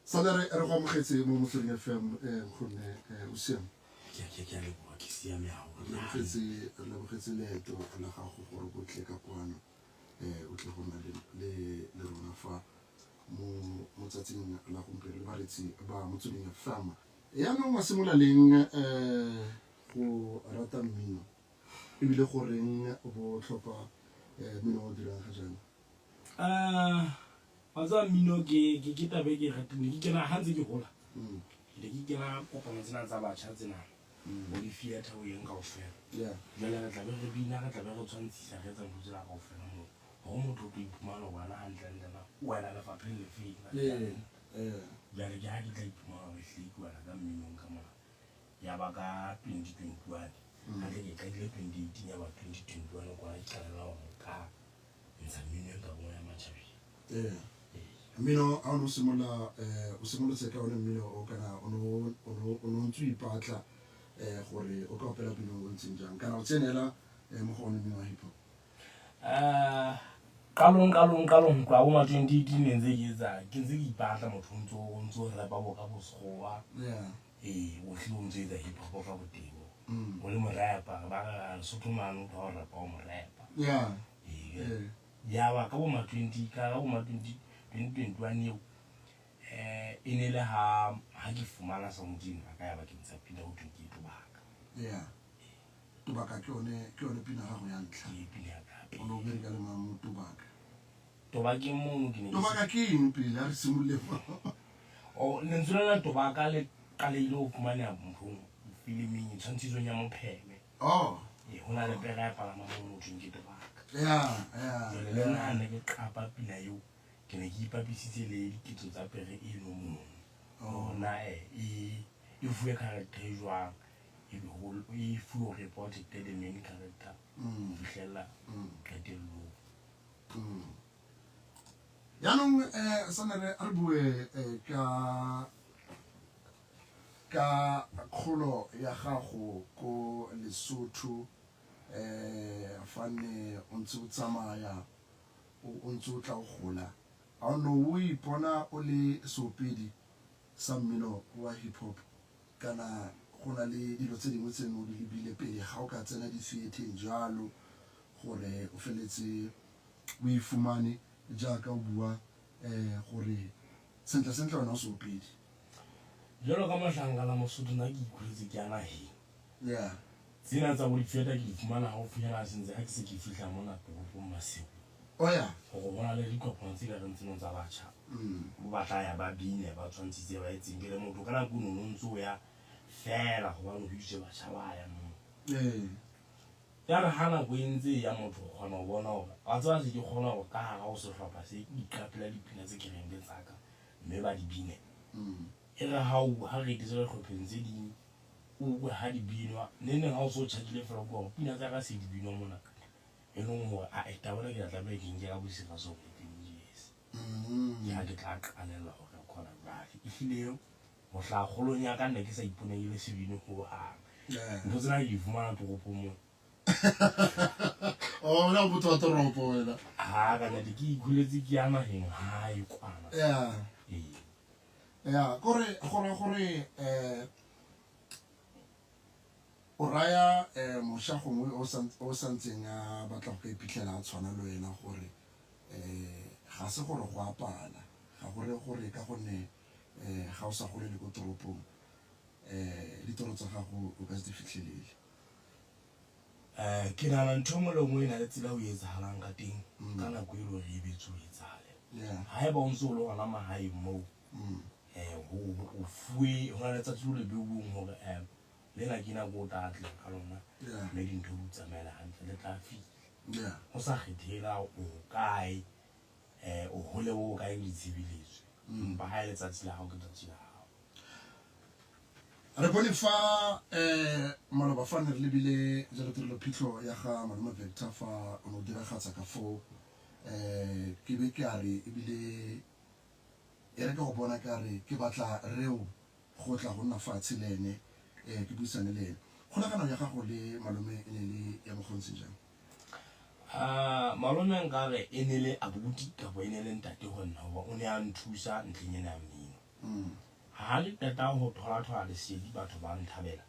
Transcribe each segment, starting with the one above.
Sale re re go amogetse mo Motsweding FM nkgonne o siame? Ke a leboga, ke siame haholo. Re lebogetse re lebogetse leeto la gago gore o tle ka kwano o tle go nna le le rona fa mo mo tsatsing la gompieno le baretsi ba Motsweding FM. Yaanong wa simolola leng go rata mmino ebile goreng o bo tlhopha mmino o dirang ga jaana? Wa tseba mmino ke ke ke taba e ke e ratile ke kena ha ntse ke gola ke ne ke kena kopano tsena tsa batjha tsena bo di-theatre o eng kaofela. Jwale re tlabe re bina, re tlabe re tshwantshisa, re etsa ntho tsena kaofela moo hore motho o tlo iphumana hore wena hantlentle na o wela lefapheng le feng la ditabeng. Jwale ke ha ke tla iphumana hore ehlile ke wela ka mminong ka mona. Ya ba ka 2021, hantle ke qadile 2018 ya ba 2021 kwana ke qalella hore nka ntsha mmino e nka bong ya matjhabeng. Ee. Mmino ha o ne o simolola o simolotse ka one mmino o kana o ne o ne o ntse o ipatla gore o ka opela mmino o ntseng jang kana o tsenela mo go one mmino wa hip hop? Qalong qalong qalong ho tloha bo ma 2018 ne ntse ke etsa ke ntse ke ipatla motho o ntso o ntso rapa bo ka bo sekgowa. Ee, o hlile o ntso etsa hip hop ka botebo. O le morapa, ba re Lesotho mane o tloha o rapa o morapa. Ee. Ya ba ka bo ma 20 ka bo ma 20 2021 eo e ne le ha ha ke fumana something a ka ya bakeng sa pina ho thweng ke Tobaka. Yeah. Tobaka ke yone ke yone pina gago ya ntlha. Ke pina ya ka. O ne o bereka le mang mo Tobaka? Tobakeng mono ke ne ke Tobaka ke eng pele a re simolole fa? Oh, lentswe lena Tobaka le qalehile ho fumaneha nthong filiming tshwantshisong ya Mopheme. Oh. Ee, ho na le pere ya palamang mono ho thweng ke Tobaka. Yeah, yeah. Jwale le nna ha ne ke qapa pina eo, ke ne ke ipapisitse le diketso tsa pere eno mono. Oh. Hore na e e fuwe character e jwang, e be ho e fuwe hore e protect-e the main character ho fihlella qetellong. Jaanong Sanele a re bue ka ka kgolo ya gago ko Lesotho fa ne o ntse o tsamaya o ntse o tla o gola a o ne o ipona o le seopedi sa mmino wa hip hop kana go na le dilo tse dingwe tse ne o di lebile pele ga o ka tsena di-theater-eng jalo gore o feletse o ifumane jaaka o bua gore sentle sentle wena o seopedi? Jwalo ka mohlanka la Mosotho nna ke ikholetse ke ya naheng. Yeah. Tsena tsa bo di-theatre ke di fumana haufinyana sentse ha ke se ke fihla mona toropong Maseru. Oh yeah. Hore ho na le dikopano tse ka reng tseno tsa batjha. Bo ba tla ya ba bine ba tshwantshitse ba etseng. Jwale motho ka nako eno o no ntso o ya feela hobane ho itswe batjha ba ya moo. Ee. Ya re ha nako e ntse e ya motho o kgona ho bona hore wa tseba se ke kgona hore ka hara ho sehlopha se ke iqapela dipina tse ke reng ke tsa ka mme ba di bine. E re ha o ha re etetse dihlopheng tse ding o utlwe ha di binwa neng neng ha o so tjhakile feela o utlwa hore pina tsa ka se di binwa mona. E leng hore ae taba ena ke tla tlameha ke nke ka boserious hore ke yes. Ke ha ke tla qalella ho record-a jwale. Ehlile ho hlaha kgolong ya ka nne ke sa ipone ke le sebini hohang. Ntho tsena ke di fumana toropong mona. Oh, wena o motho wa toropo wena. Ha ka nnete ke ikholetse ke ya naheng hae kwana. Yeah. Ee. Yeah, kore gore gore o raya mosha gongwe o santseng a batla go ka iphitlhela a tshwana le wena gore ga se gore go apala ga gore gore ka gonne ga o sa golele ko toropong ditoro tsa gago o ka se di fitlhelele. Ke nahana ntho e nngwe le nngwe e na le tsela eo e etsahalang ka teng ka nako e leng hore e betswe ho etsahale. Haeba o ntso o le hona mahaeng moo o fuwe ho na le letsatsi leo le beuweng hore lena ke nako o tla atleha ka lona mme dintho di o tsamaela hantle le tla fihla. Ho sa kgethela o kae o hole bo kae le ditshebeletso empa ha e letsatsi la hao ke tsatsi la hao. Re bone fa maloba fa ne re lebile jalo tirelo phitlho ya ga malome Victor fa o ne o diragatsa ka foo ke be ke a re ebile e re ke go bona ka re ke batla reo go tla go nna fatshe le ene ke buisane le ene. Kgolagano ya gago le malome e ne le ya mokgwa o ntseng jang? Malome nkare e ne le abuti kapa e ne le ntate ho nna hoba o ne a nthusa ntlheng ena ya mmino. Ha le qeta ho thola-thola lesedi, batho ba nthabela.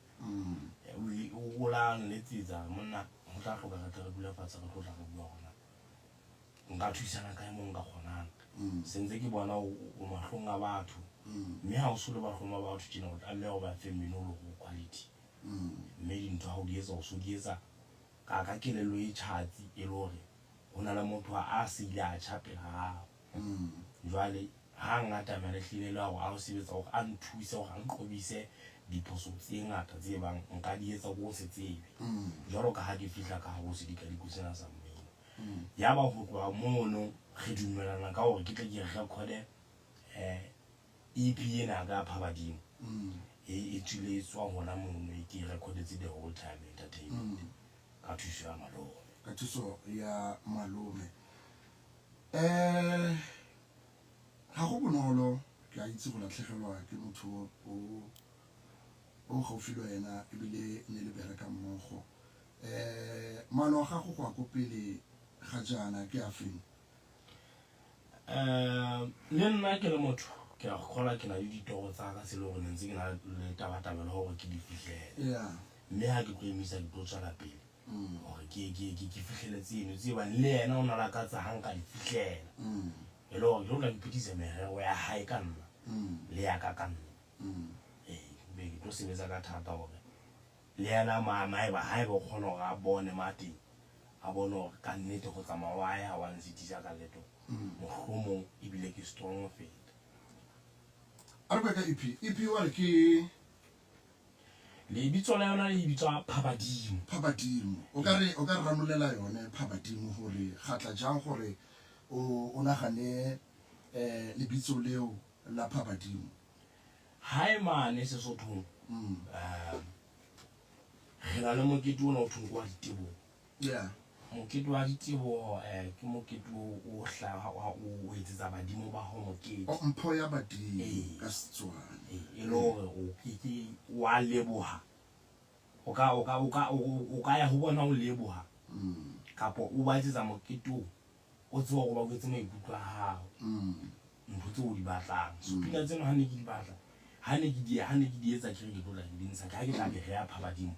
O la nletsetsa monna, ho tla hloka re tle re dule fatshe, re tlo tla re bua hore na nka thusana kae moo nka kgonang. Se ntse ke bona o mahlong a batho, mme ha o so le mahlong a batho tjena, o tlameha ho ba fe mmino o leng quality. Mme dintho ha o di etsa, o so di etsa ka kelello e tjhatsi, e le hore ho na le motho a se ile a tjha pela hao. Jwale ha ngatamela ehlile le hore a o sebetsa hore a nthuse hore a nqobise diphoso tse ngata tse bang nka di etsa ko se tsebe. Jwalo ka ha ke fihla ka hare ho sedikadiko sena sa mmino. Ya ba ho tloha mono re dumellana ka hore ke tle ke record-e EP ena ya ka ya Phabadimo. E tswile e tswa hona mono, e ke e recordetse The Whole Time Entertainment ka thuso ya malome. Ka thuso ya malome. Ga go bonolo, ke a itse go latlhegelwa ke motho o gaufi le wena ebile ne le bereka mmogo. Maano a gago go ya ko pele ga jaana ke a feng? Le nna ke le motho ke a kgolwa ke na le ditoro tsa ka tse leng hore ne ntse ke na le tabatabelo hore ke di fihlele. Mme ha ke tlo emisa, ke tlo tswela pele hore ke fihlele tseno tse bang le yena o na lakatsa ha nka di fihlela. E le hore ke tlo tla ke phethisa merero ya hae ka nna le ya ka ka nna. Ee, be ke tlo sebetsa ka thata hore le yena haeba o kgona hore a bone ma teng, a bone hore ka nnete go tsamaya wa hae ha wa nsitisa ka letho, mohlomong ebile ke strong ho feta. A re bue ka EP. EP wa re ke Lebitso la yona le bitswa Phabadimo. Phabadimo. O ka re ranolela yone Phabadimo gore ga tla jang gore o nagane lebitso leo la Phabadimo? Hae mane Sesothong, re na le mokete ona o thweng ke wa diteboho. Mokete wa diteboho ke mokete o hlaha o etsetsa badimo ba hao mokete. O mpho ya badimo ka Setswana. E le hore o ke ke wa leboha. O ka ya ho bona o leboha. Kapa o ba etsetsa mokete o o tseba hore ba kwetse maikutlo a hao. Ntho tseo o di batlang. So pina tseno ha ne ke di batla, ha ne ke di etsa, ke re ke tlo tla ke di ntsha, ke ha ke tla ke reha Phabadimo.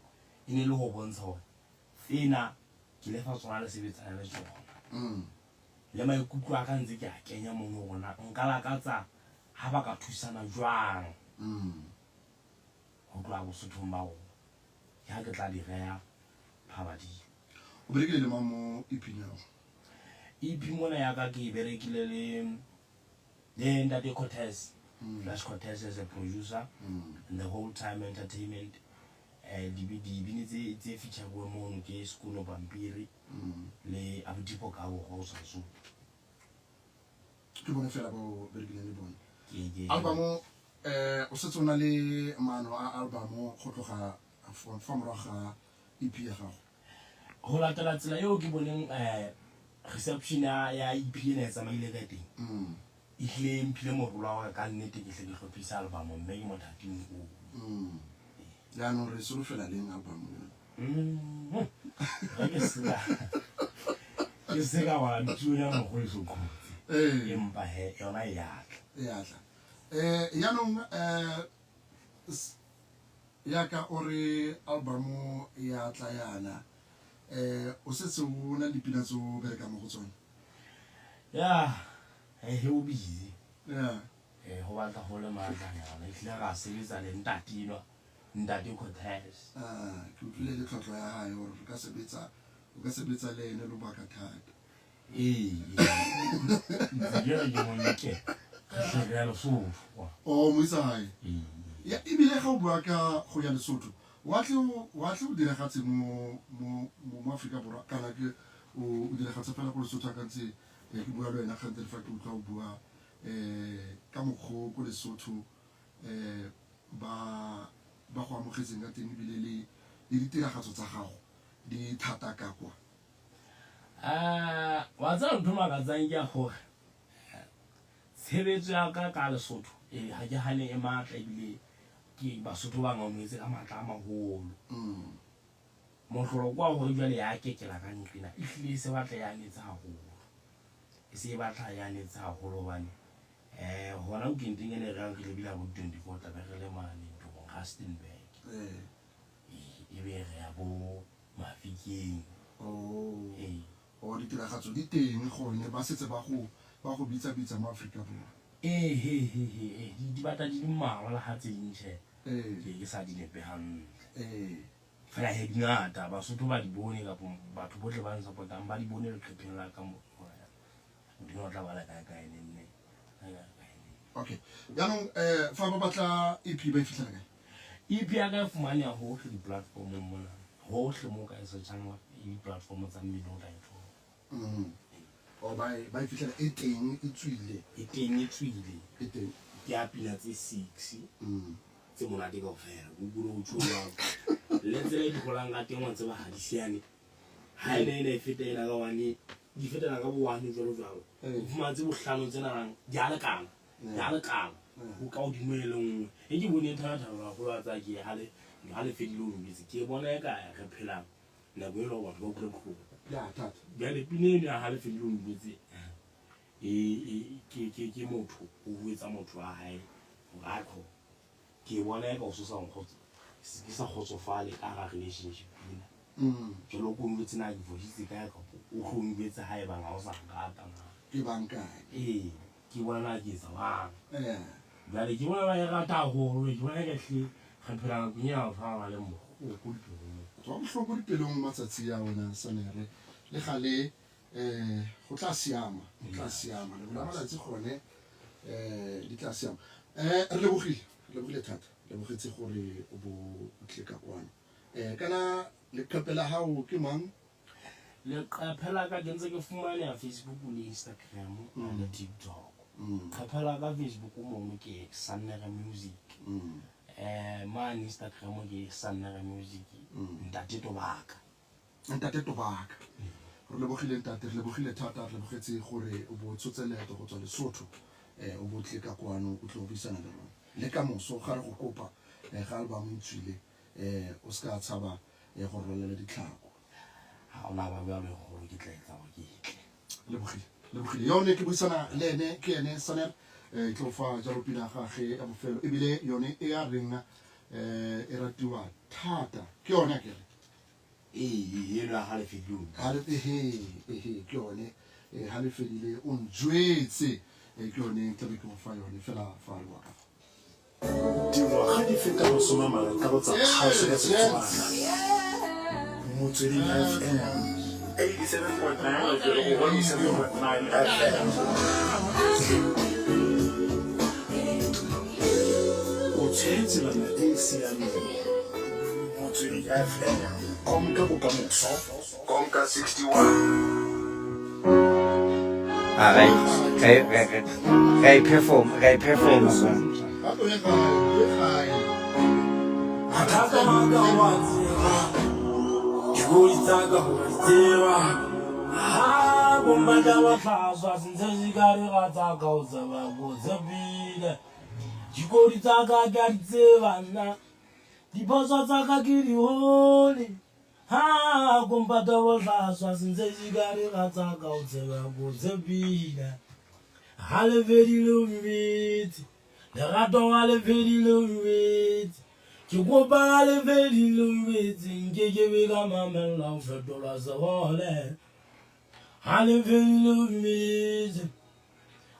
E ne le ho bontsha hore tsena ke le fa tsona le sebetsana le tsona. Le maikutlo a ka ntse ke a kenya mono hore na nka lakatsa ha ba ka thusana jwang ho tloha Bosothong ba rona. Ke ha ke tla di reha Phabadimo. O berekile le mang mo EP-ing ya gago? EP mona ya ka ke e berekile le Ntate Cortez. Flash Cortez as a producer and The Whole Time Entertainment. Dibini tse feature mono ke Skono Pampiri le Abutipo Kabo go sa so. Ke bone fela ba o berekileng le bone. Album, o setse o na le maano a album go tloga fa morago ga EP ya gago? Ho latela tsela eo ke boneng reception ya EP ena e tsamaile ka teng. E hlile e mphile morolo wa hore ka nnete ke hle ke hlophisa album, mme ke mothating oo. Jaanong re solofela leng album yone? Ga ke se ka wa ntsunyana go eso khutse. Empa he yona e ya tla. E ya tla. Jaanong yaka o re album ya tla yana, o setse o na le dipina tse o berekang mo go tsone? Ya, he o busy. Ho batla ho le matlanyana. Ehlile ra sebetsa le ntate enwa, Ntate Cortez. Ah, ke utlwile le tlhotlho ya hae gore re ka sebetsa, o ka sebetsa le ene lobaka thata. Ee. Ntse ke re ke mo nke. Re hle re ya Lesotho kwa. O mo isa gae? Ee. Ya, ebile ga o bua ka go ya Lesotho, wa tle o diragatse mo Aforika Borwa kana ke o diragatse fela ko Lesotho? A ka ntse ke bua le wena kgante fa ke utlwa o bua ka mokgwa ko Lesotho ba go amogetseng ka teng, ebile le ditiragatso tsa gago di thata ka kwa. Wa tseba ntho e makatsang ke ya hore tshebetso ya ka ka Lesotho, ha ke hane e matla, ebile ke Basotho ba ngamohetse ka matla a maholo. Mohlolo ke wa hore jwale ya kekela ka nqena e hlile e se batla e anetse haholo. E se e batla e anetse haholo hobane Um hona weekendeng ena e reng re lebile bo 24 tla be re le mane nthong Rustenburg. E be re ya bo Mafikeng. Oh. Ee. O ditiragatso di teng gone ba setse ba go ba go bitsa bitsa mo Afrika Borwa. Ee, he he he he di batla di le mmalwa le ha tse ding tjhe. Ee. Ke sa di nepe hantle. Ee. Fela he di ngata Basotho ba di bone kapo batho bohle ba nsupportang ba di bone leqepheng la ka mo. Modimo o tla bala kae kae neng neng. Kae kae neng. Okay. Jaanong fa ba batla EP ba e fitlhela kae? EP ya ka e fumaneha hohle di-platformong mona. Hohle mo ka e searchang di-platform tsa mmino o tla e thola. O ba e ba e fitlhela e teng e tswile. E teng e tswile. E teng. Ke ya pina tse 6. Tse monate kaofela. Google o tjho jwalo. Le tsela e di holang ka teng wa tseba ha di siane. Ha ena ena e feta ena ka one di fetana ka bo one jwalo jwalo. O fumana tse bohlano tse nang di a lekana. Di a lekana. Ho ka hodimo e le nngwe. E ke bone e thaba-thaba haholo wa tseba ke ha le ha le fedile o njwetse. Ke bona eka re phelang nako e le hore batho ba utlwa bohloko. Ya thata. Jwale pina eno ya ha le fedile o njwetse e ke motho o jwetsa motho wa hae hore atjho ke bona eka o so sa nkgotso ke sa kgotsofale ka hara relationship ena. Jwale o ko njwetse na ke fositse kae kapo o tlo njwetse ha ebang ha o sa nrata na. Ke bang kae? Ee, ke bona na ke etsa jwang. Jwale ke bona ba e rata haholo, ke bona eka ehlile re phela nakong ena batho ba nang le bohloko dipelong. Batho ba bohloko dipelong matsatsi a wena Sanere. Le gale go tla siama, go tla siama. Lengwe la malatsi gone di tla siama. Re lebogile, re lebogile thata. Lebogetse gore o bo o tle ka kwano. Kana leqephe la hao ke mang? Leqephe la ka ke ntse ke fumaneha Facebook le Instagram le TikTok. Leqephe la ka Facebook mono ke Sannere Music. Mane Instagram ke Sannere Music. Ntate Tobaka. Ntate Tobaka. Re lebogile ntate, re lebogile thata, re lebogetse gore o bo tshotse leeto go tswa Lesotho. O bo tle ka kwano o tlo buisana le rona. Le ka moso ga re go kopa ga album e tswile o se ka tshaba go rwalela ditlhako. Ha ona ba bua le gore ke tla etsa gore ke tle. Lebogile, lebogile. Yone ke buisana le ene ke ene Sanel tlo fa jalo pina gage ya bofelo ebile yone e ya reng e ratiwa thata. Ke yone akere? Ee, eno ya ha le fedile o Ha le ehe, ehe ke yone ha le fedile o njwetse ke yone tla be ke go fa yone fela fa re wa ka. Dingwaga di feta masome a marataro tsa kgaso ya Setswana. Motsweding FM 87.9 go 107.9 FM. O tshwere tselana e e siameng. Motsweding FM, konka bokamoso. Konka 61. Ah, re re re re e perform, re e perform. Gape ye gae, ye gae. Mathata a ka wa tseba, dikodi tsa ka wa di tseba. Ha bommatla ba tlhaswa sentse se ka re ga tsa ka o tseba ko tshepile. Dikodi tsa ka ke a di tseba nna, diphoso tsa ka ke di hole. Ha kompata bohlaswa sentse se ka re ga tsa ka o tseba ko tshepile. Ha le fedile o mbetse, lerato ha le fedile o mbetse. Ke kopa ha le fedile o mbetse, nke ke be ka mamella ho fetolwa sehole. Ha le fedile o mbetse,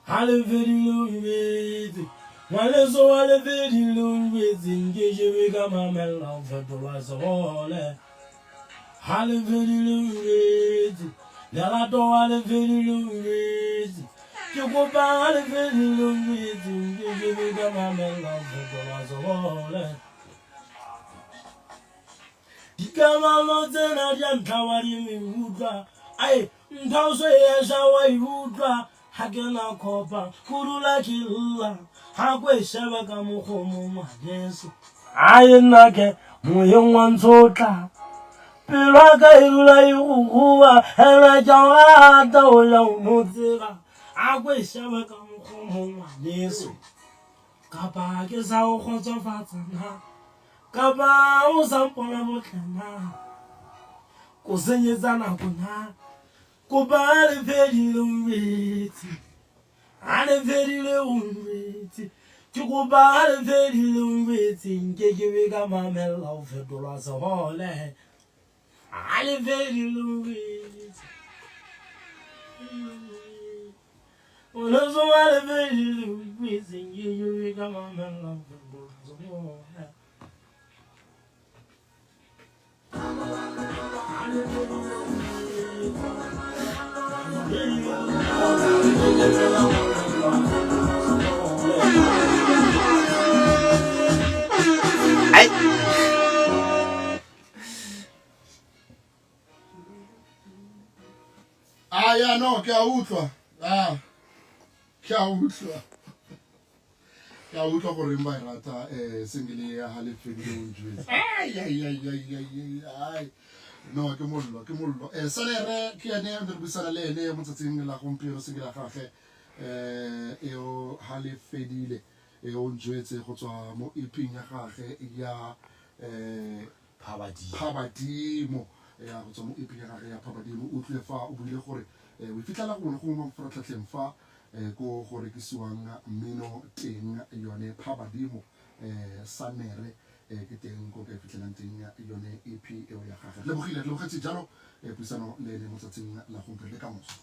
ha le fedile o mbetse. Ngwaneso ha le fedile o mbetse, nke ke be ka mamella ho fetolwa sehole. Ha le fedile o mbetse, lerato ha le fedile o mbetse. Ke kopa ha le fedile o mbetse, nke ke be ka mamella ho fetolwa sehole. Dikamano tsena di a ntlha wa di meutlwa. Ai, ntho e ya wa e utlwa. Ha ke na khopa, ho dula ke lla. Ha ko e sheba ka mokgwa o mong ngwaneso. Ae nna ke moyeng wa ntshotla. Pelo ya ka e dula e gogoba, ene ke a o rata o ya o no tseba. Ha ko e sheba ka mokgwa o mong ngwaneso. Kapa ke sa o kgotsofatsa na? Kapa o sa mpona botle na? Ko senyetsa nako na? Kopa le fedile o mbetse. Ha le fedile o njwetse. Ke kopa ha le fedile o njwetse nke ke be ka mamella ho fetolwa sehole. Ha le fedile o njwetse. Ngwaneso ha le fedile o njwetse nke ke be ka mamella ho fetolwa sehole. Ai. Ah ya no, ke a utlwa. Ah. Ke a utlwa. Ke a utlwa gore ba e rata single ya ha le fedile o njwetse. Ai ai ai ai ai ai. No, ke mollo, ke mollo. Sanere ke ene re buisana le ene mo tsatsing la gompieno single ya gagwe eo ha le fedile e o njwetse go tswa mo EP-ing ya gagwe ya Phabadimo. Phabadimo. Ya go tswa mo EP ya gagwe ya Phabadimo. O utlwile fa o buile gore o fitlhela gongwe le gongwe mo mafaratlhatlheng fa ko go rekisiwang mmino teng yone Phabadimo Sanere ke teng ko ka fitlhelang teng yone EP eo ya gagwe. Re lebogile, re lebogetse jalo puisano le ene mo tsatsing la gompieno le kamoso.